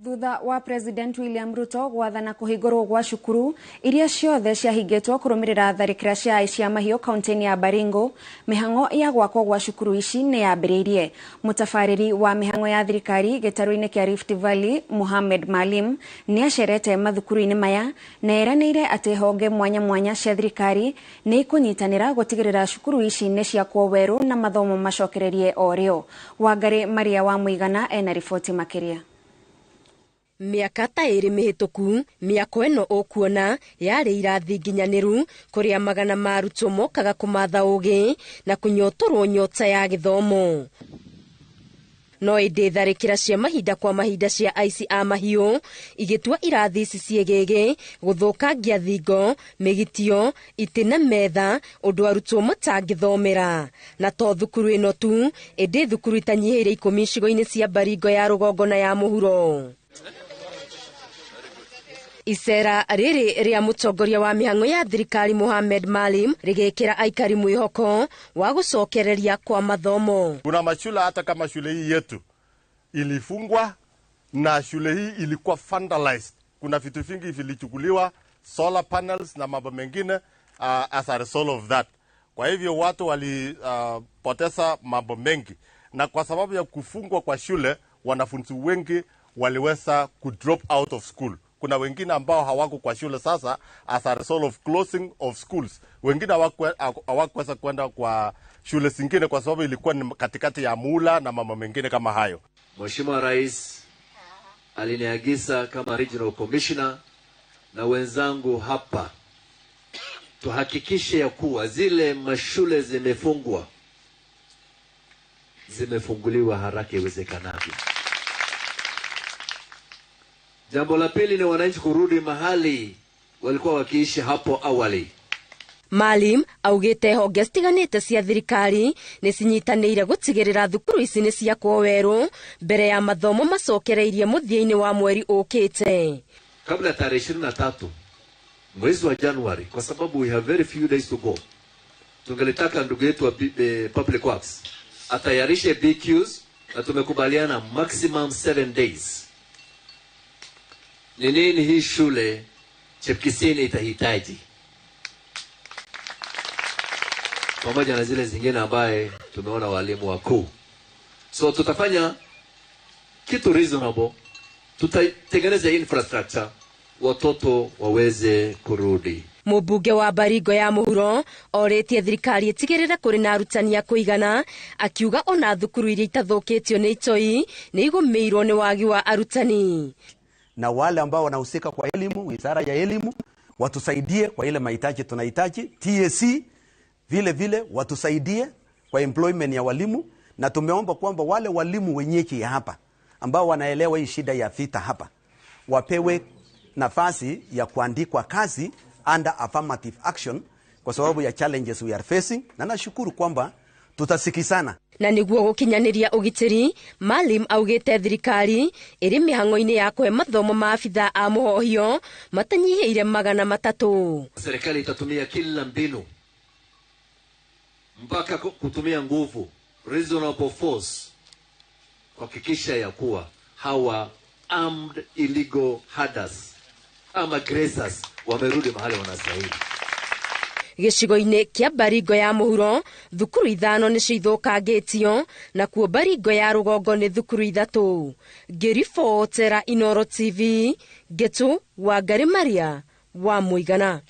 Thutha wa President William Ruto gwathana kuhingũrwo gwa cukuru iria ciothe ciahingĩtwo kũrũmĩrĩra tharĩkĩra cia aici a mahiũ kaunti-inĩ ya Baringo, mĩhang'o ya gwakwo gwa cukuru ici nĩ yambĩrĩirie. Mũtabarĩri wa mĩhang'o ya thirikari gĩtarũ-inĩ kĩa Rift Valley Mohamed Maalim nĩ acerete mathukuru-inĩ maya na eranĩire atĩ honge mwanya mwanya cia thirikari nĩ ikũnyitanĩra gũtigĩrĩra cukuru ici nĩ ciakwo werũ na mathomo macokererie o rĩo. Wangari Maria wa Mũigana ena riboti makĩria. Mĩaka ta ĩrĩ mĩhĩtũku, mĩako ĩno ũkuona yarĩ irathi nginyanĩru kũrĩa magana ma arutwo mokaga kũmatha ũgĩ na kũnyotorwo nyota ya gĩthomo. No ĩndĩ tharĩkĩra cia mahinda kwa mahinda cia aici a mahiũ igĩtua irathi ici ciĩgĩgĩ, gũthũkangia thingo, mĩgitio, itĩ na metha ũndũ arutwo matangĩthomera. Na to thukuru ĩno tu, ĩndĩ thukuru itanyihĩire 10 icigo-inĩ cia Baringo ya rũgongo na ya mũhuro. Icera rĩrĩ rĩa mũtongoria wa mĩhang'o ya thirikari Mohamed Maalim rĩgĩkĩra aikari mwĩhoko wa gũcokereria kwa mathomo. Kuna mashule hata kama shule hii yetu ilifungwa na shule hii ilikuwa vandalized. Kuna vitu vingi vilichukuliwa, solar panels na mambo mengine as a result of that. Kwa hivyo watu walipoteza mambo mengi, na kwa sababu ya kufungwa kwa shule wanafunzi wengi waliweza ku drop out of school. Kuna wengine ambao hawako kwa shule sasa as a result of closing of schools. Wengine hawakuweza kwenda kwa shule zingine kwa sababu ilikuwa ni katikati ya muhula na mambo mengine kama hayo. Mheshimiwa Rais aliniagiza kama Regional Commissioner na wenzangu hapa tuhakikishe ya kuwa zile mashule zimefungwa zimefunguliwa haraka iwezekanavyo. Jambo la pili ni wananchi kurudi mahali walikuwa wakiishi hapo awali. Maalim augite honge citiganite cia thirikari ni cinyitanĩire gũtigĩrĩra thukuru ici nĩ ciakwo werũ mbere ya mathomo macokereirie mũthia-inĩ wa mweri ũkĩte. Kabla tarehe 23 mwezi wa Januari, kwa sababu we have very few days to go, tungelitaka ndugu yetu wa Public Works atayarishe BQs na tumekubaliana maximum 7 days. Ni nini hii shule Chepkisini itahitaji? pamoja na zile zingine ambaye tumeona walimu wakuu. So tutafanya kitu reasonable, tutatengeneza infrastructure watoto waweze kurudi. Mũmbunge wa Baringo ya Mũhuro orĩtie thirikari ĩtigĩrĩre kũrĩ na arutani a kũigana, akiuga ona thukuru iria itathũkĩtio nĩ itoi nĩ igũmĩirwo nĩ wagi wa arutani. Na wale ambao wanahusika kwa elimu, wizara ya elimu watusaidie kwa ile mahitaji tunahitaji. TSC vile vile watusaidie kwa employment ya walimu, na tumeomba kwamba wale walimu wenyeji hapa ambao wanaelewa hii shida ya vita hapa wapewe nafasi ya kuandikwa kazi under affirmative action kwa sababu ya challenges we are facing, na nashukuru kwamba tutasikizana. Na niguo gukinyaniria ugitiri, Maalim augite thirikari iri mihango-ini ya kuhe mathomo ma abithaa a muhohio matanyihiire 300. Serikali itatumia kila mbinu mpaka kutumia nguvu, reasonable force, kuhakikisha ya kuwa hawa armed illegal herders ama grazers wamerudi mahali wanastahili. Gĩcigo-inĩ kĩa Baringo ya Mũhuro thukuru 5 nĩcio ithũkangĩtio, nakuo Baringo ya Rũgongo nĩ thukuru 3. Ngĩribotera Inooro TV, Ngetu Wangari Maria wa Mũigana.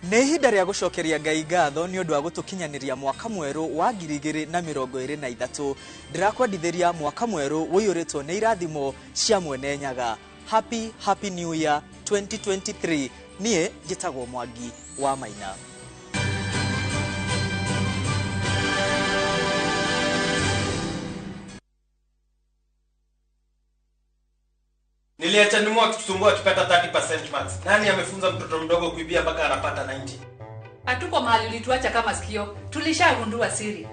Nĩ ihinda rĩa gũcokeria Ngai ngatho nĩ ũndũ wa gũtũkinyanĩria mwaka mwerũ wa 2023. Ndĩrakwendithĩria mwaka mwerũ ũiyũrĩtwo nĩ irathimo cia Mwene Nyaga. Happy Happy New Year 2023. Niĩ njĩtagwo Mwangi wa Maina. Niliacha nimu akitusumbua akipata 30% marks. Nani amefunza mtoto mdogo kuibia mpaka anapata 90? Hatuko mahali ulituacha kama sikio. Tulishagundua siri.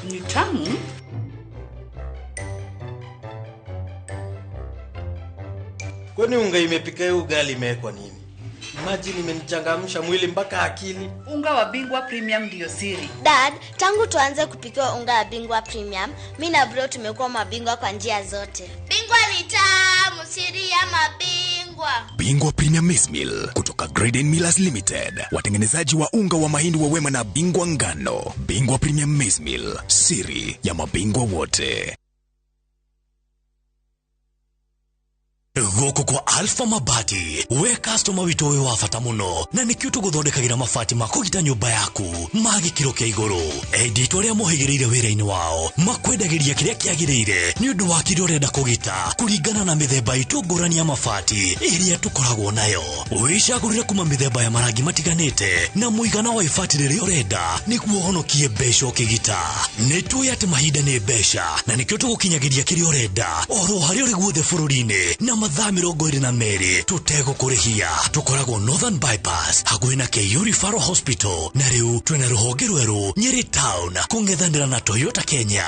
Ni tamu. Kwani unga imepika hiyo ugali imewekwa nini? Imagine imenichangamsha mwili mpaka akili. Unga wa Bingwa Premium ndio siri. Dad, tangu tuanze kupikiwa unga wa Bingwa Premium, mimi na bro tumekuwa mabingwa kwa njia zote. Bingwa ni tamu, siri ya mabingwa. Bingwa Premium Maize Meal kutoka Graden Millers Limited, watengenezaji wa unga wa mahindi wa Wema na Bingwa Ngano. Bingwa Premium Maize Meal, siri ya mabingwa wote. Gũkũ kwa Alpha Mabati, we customer witũ wĩ wa bata mũno, na nĩkĩo tũgũthondekagĩra mabati ma kũgita nyũmba yaku ma gĩkĩro kĩa igũrũ. Endi itũ arĩa mohĩgĩrĩire wĩra-inĩ wao makwendagĩria kĩrĩa kĩagĩrĩire nĩ ũndũ wa kĩrĩa ũrenda kũgita kũringana na mĩthemba itũ ngũrani ya mabati ĩrĩa tũkoragwo nayo. Wĩcagũrĩre kuma mĩthemba ya marangi matiganĩte na mũigana wa ibati rĩrĩa ũrenda nĩguo ũhonokie mbeca ũkĩgita. Nĩ tũĩ atĩ mahinda nĩ mbeca na nĩkĩo tũgũkinyagĩria kĩrĩa ũrenda oro harĩa ũrĩ guothe bũrũri-inĩ na mathaa 22 tũtegũkũrĩhia. Tũkoragwo Northern Bypass hakuhĩ na KU Referral Hospital, na rĩu twĩna rũhonge rwerũ Nyeri Town kũng'ethanĩra na Toyota Kenya.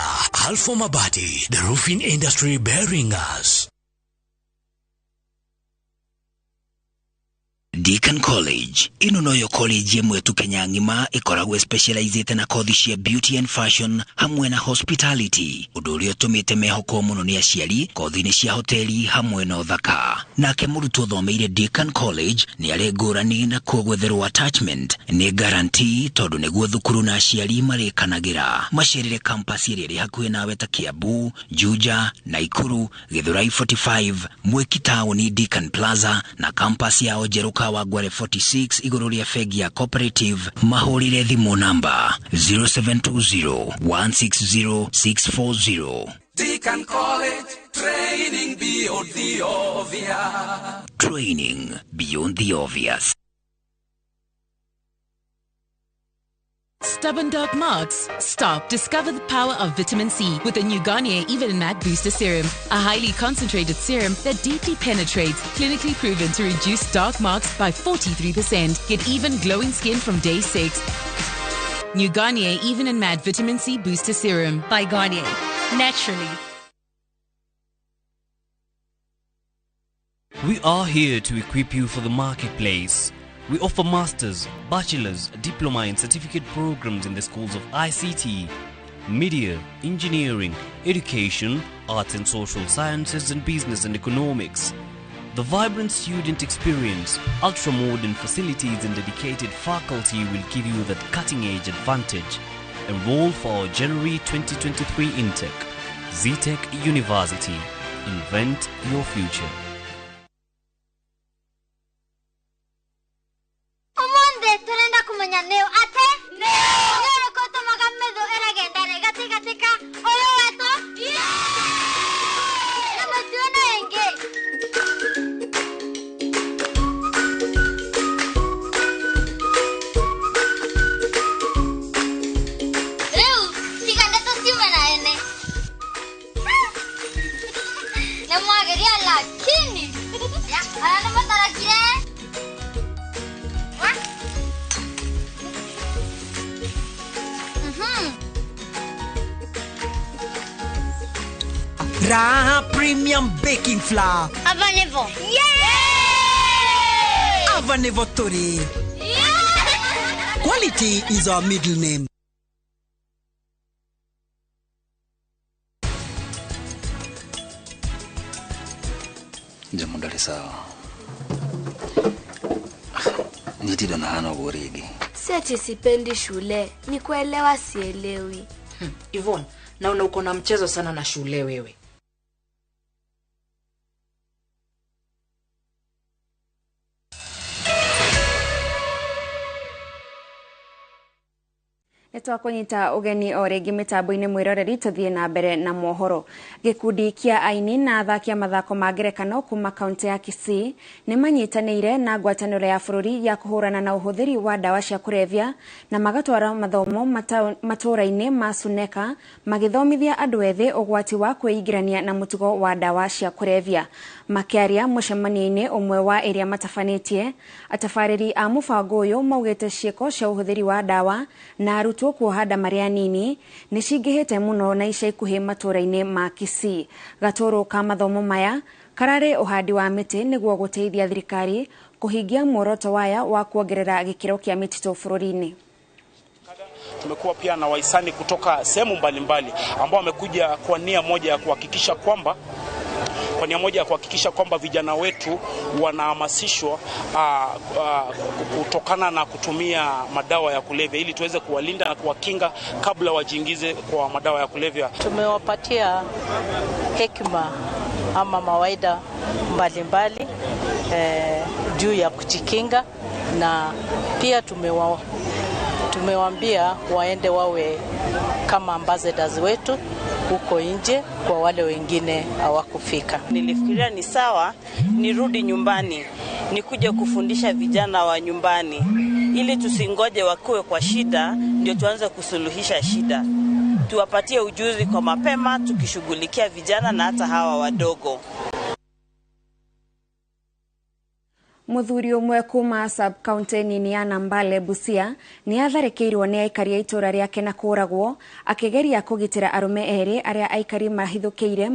Alpha Mabati, the roofing industry bearing us. Deacon College ino noyo college ĩmwe tu Kenya ng'ima ĩkoragwo specialized na kothi cia beauty and fashion hamwe na hospitality, ũndũ ũrĩa ũtũmĩte mehokwo mũno nĩ aciari kothi-inĩ cia hoteli hamwe na ũthaka. Nake mũrutwo ũthomeire Deacon College nĩ arĩ ngũrani na kuo gwetherwo attachment nĩ guarantee tondũ nĩguo thukuru na aciari marĩkanagĩra. Macerere campus ĩrĩa ĩrĩ hakuhĩ nawe ta Kiambu, Juja, Naikuru, Githurai 45, Mwiki Town, Deacon Plaza na campus yao njerũ Kawangware 46 igũrũ rĩa bengi ya Cooperative. Mahũrĩre thimũ namba 0720 160 640. Deacon College, training beyond the obvious. Training beyond the obvious. Stubborn dark marks? Stop. Discover the power of vitamin C with the new Garnier Even and Matte Booster Serum. A highly concentrated serum that deeply penetrates, clinically proven to reduce dark marks by 43%. Get even glowing skin from day 6. New Garnier Even and Matte Vitamin C Booster Serum. By Garnier. Naturally. We are here to equip you for the marketplace. We offer masters, bachelor's, diploma and certificate programs in the schools of ICT, media, engineering, education, arts and social sciences and business and economics. The vibrant student experience, ultra-modern facilities and dedicated faculty will give you that cutting-edge advantage. Enroll for our January 2023 intake. Zetech University. Invent your future. Omonde turenda kumenya nĩũ ate nĩ ũrĩkũ ũtũmaga mĩthũ ĩragenda rĩgatikatika ũyũ wetũ na mĩtuo ĩngĩ. Rĩu tiga ndeto ciume na ene nĩ mwageria lakini ara nĩ mũtarakire. Raha Premium Baking Flour. Avanevo. Yeah! Avanevo Tori. Yeah! Quality is our middle name. Jamu ndari sawa. Nitido na hana uborigi. Si ati sipendi shule, ni kuelewa sielewi. Yvonne, naona uko na mchezo sana na shule wewe. Nĩtwakũnyita ũgeni o rĩngĩ mĩtambo-inĩ mwĩroreri tũthiĩ na mbere na mohoro. Gĩkundi kĩa aini na athaki a mathako ma ngerekano kuma kaunti ya Kisii nĩmanyitanĩire na ngwatanĩro ya bũrũri ya kũhũrana na ũhũthĩri wa ndawa cia kũrebia na magatwara mathomo matũũra-inĩ ma Suneka magĩthomithia andũ ethĩ ũgwati wa kwĩingĩrania na mũtugo wa ndawa cia kũrebia. Makĩaria mũcemanio-inĩ ũmwe wa ĩrĩa matabanĩtie, atabarĩri a mũbango ũyũ maugĩte ciĩko cia ũhũthĩri wa ndawa na arutwo kuoha nda marĩ anini nĩ cingĩhĩte mũno na ica ikuhĩ matũũra-inĩ ma Kisii. Gatũrũ ka mathomo maya kararĩ ũhandi wa mĩtĩ nĩguo gũteithia thirikari kũhingia muoroto waya wa kuongerera gĩkĩro kĩa mĩtitũ bũrũri-inĩ. Tumekuwa pia na wahisani kutoka sehemu mbalimbali ambao wamekuja kwa nia moja ya kuhakikisha kwamba vijana wetu wanahamasishwa kutokana na kutumia madawa ya kulevya ili tuweze kuwalinda na kuwakinga kabla wajiingize kwa madawa ya kulevya. Tumewapatia hekima ama mawaida mbalimbali juu ya kujikinga, na pia tumewaambia waende wawe kama ambassadors wetu huko nje kwa wale wengine hawakufika. Nilifikiria ni sawa nirudi nyumbani nikuje kufundisha vijana wa nyumbani ili tusingoje wakuwe kwa shida ndio tuanze kusuluhisha shida. Tuwapatie ujuzi kwa mapema tukishughulikia vijana na hata hawa wadogo. Muthuri ũmwe kuma sub county nini ya Nambale Busia nĩ atharĩkĩirwo nĩ aikari a itũũra rĩake na kũũragwo akĩgeria kũgitĩra arũme erĩ arĩa aikari mahithũkĩire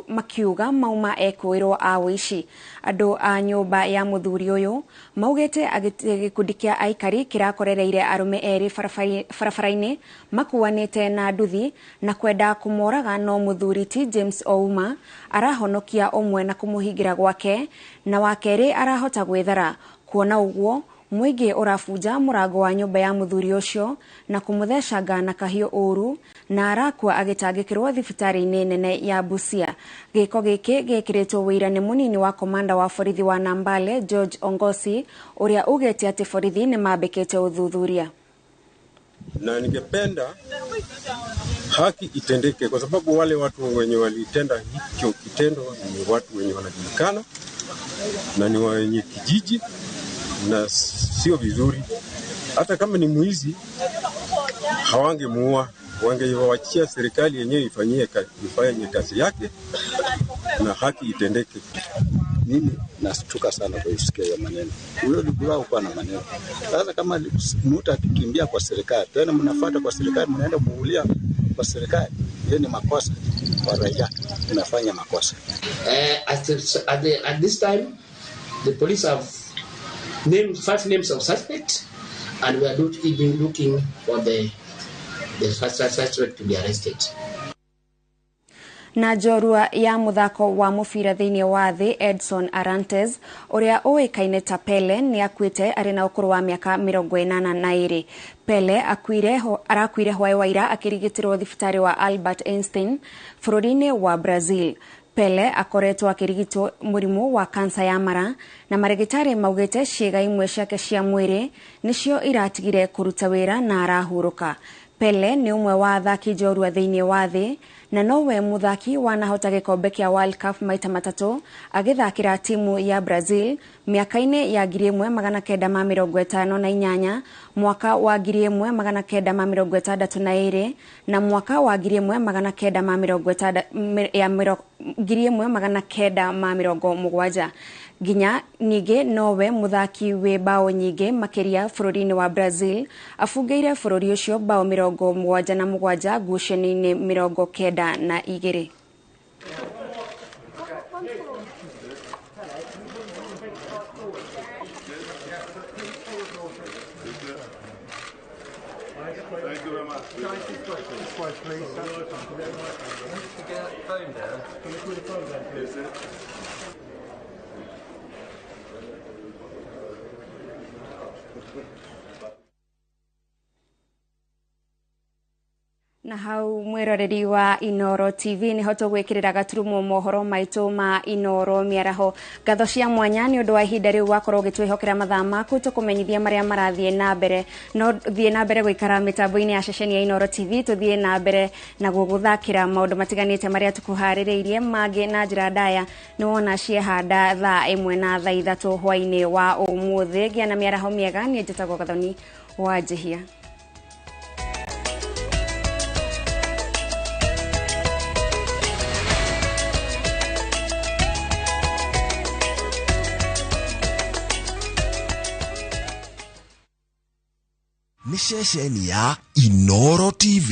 makiuga mauma ekũĩrwo a ũici. Andũ a nyũmba ya mũthuri ũyũ maugĩte gĩkundi kĩa aikari kĩrakorereire arũme erĩ barabara-inĩ makuanĩte na nduthi na kwenda kũmoraga, no mũthuri ti James Ouma arahonokia ũmwe na kũmũhingĩra gwake na wa kerĩ arahota gwĩthara. Kuona ũguo mũingĩ ũrabunja mũrango wa nyũmba ya mũthuri ũcio na kũmũthecanga na kahiũ ũru na arakua agĩtangĩkĩrwo thibitarĩ-inĩ nene ya Busia. Gĩko gĩkĩ gĩkĩrĩtwo wĩira nĩ mũnini wa komanda wa borithi wa Nambale George Ongosi ũrĩa ugĩte atĩ borithi nĩ mambĩkĩte ũthuthuria. Na ningependa haki itendeke kwa sababu wale watu wenye walitenda hicho kitendo ni watu wenye wanajulikana na ni wenye kijiji, na sio vizuri. Hata kama ni mwizi hawangemuua, wangeiwachia serikali yenyewe ifanye kazi yake na haki itendeke. Mimi nastuka sana kwa kusikia hiyo maneno. Huyo ndugu wao kwa na maneno. Sasa kama mtu akikimbia kwa serikali, tena mnafuata kwa serikali, mnaenda kuulia kwa serikali, hiyo ni makosa kwa raia, mnafanya makosa. At this time, The police have named 5 names of suspects, and we are looking for the suspect to be arrested. Na njorua ya muthako wa mubira thiini wa thi Edson Arantes uria uikaine ta Pele ni akuite ari na ukuru wa miaka 82. Pele arakuire hwae wa ira akirigitirwo thibitari wa Albert Einstein bururi-ini wa Brazil. Pele akoretwo akirigitwo murimu wa kansa ya mara na marigitari maugite ciiga imwe ciake cia mwiri nicio iratigire kuruta wira na arahuruka. Pele ni umwe wa athaki njorua thiini wa thi na nowe muthaki wanahota gikombe kia World Cup maita matatu agithakira timu ya Brazil miaka-ini ya 1958, mwaka wa 1962 na mwaka wa 1970. Ginya ningĩ nowe muthaki wĩ bao nyingĩ makĩria bũrũri-inĩ wa Brazil abungĩire bũrũri ũcio bao 77 ngucanio-inĩ 92. Na hau mwiroreri wa Inooro TV niho tugwikirira gaturumo mohoro maitu ma Inooro miaraho. Ngatho cia mwanya ni undu wa ihinda riu wakorwo ugitwihokera mathaa maku tukumenyithia maria marathie na mbere. No thie na mbere guikara mitambo-ini ya ceceni ya Inooro TV, tuthie na mbere na guguthakira maundu matiganite maria tukuhaririirie mangi na njira ndaya. Ni wona ciehanda thaa 1 na thaa 3 hwaini wa umuthi. Gia na miaraho miega. Ni njitagwo Gathoni wa Njihia. Ni ceceni ya Inooro TV.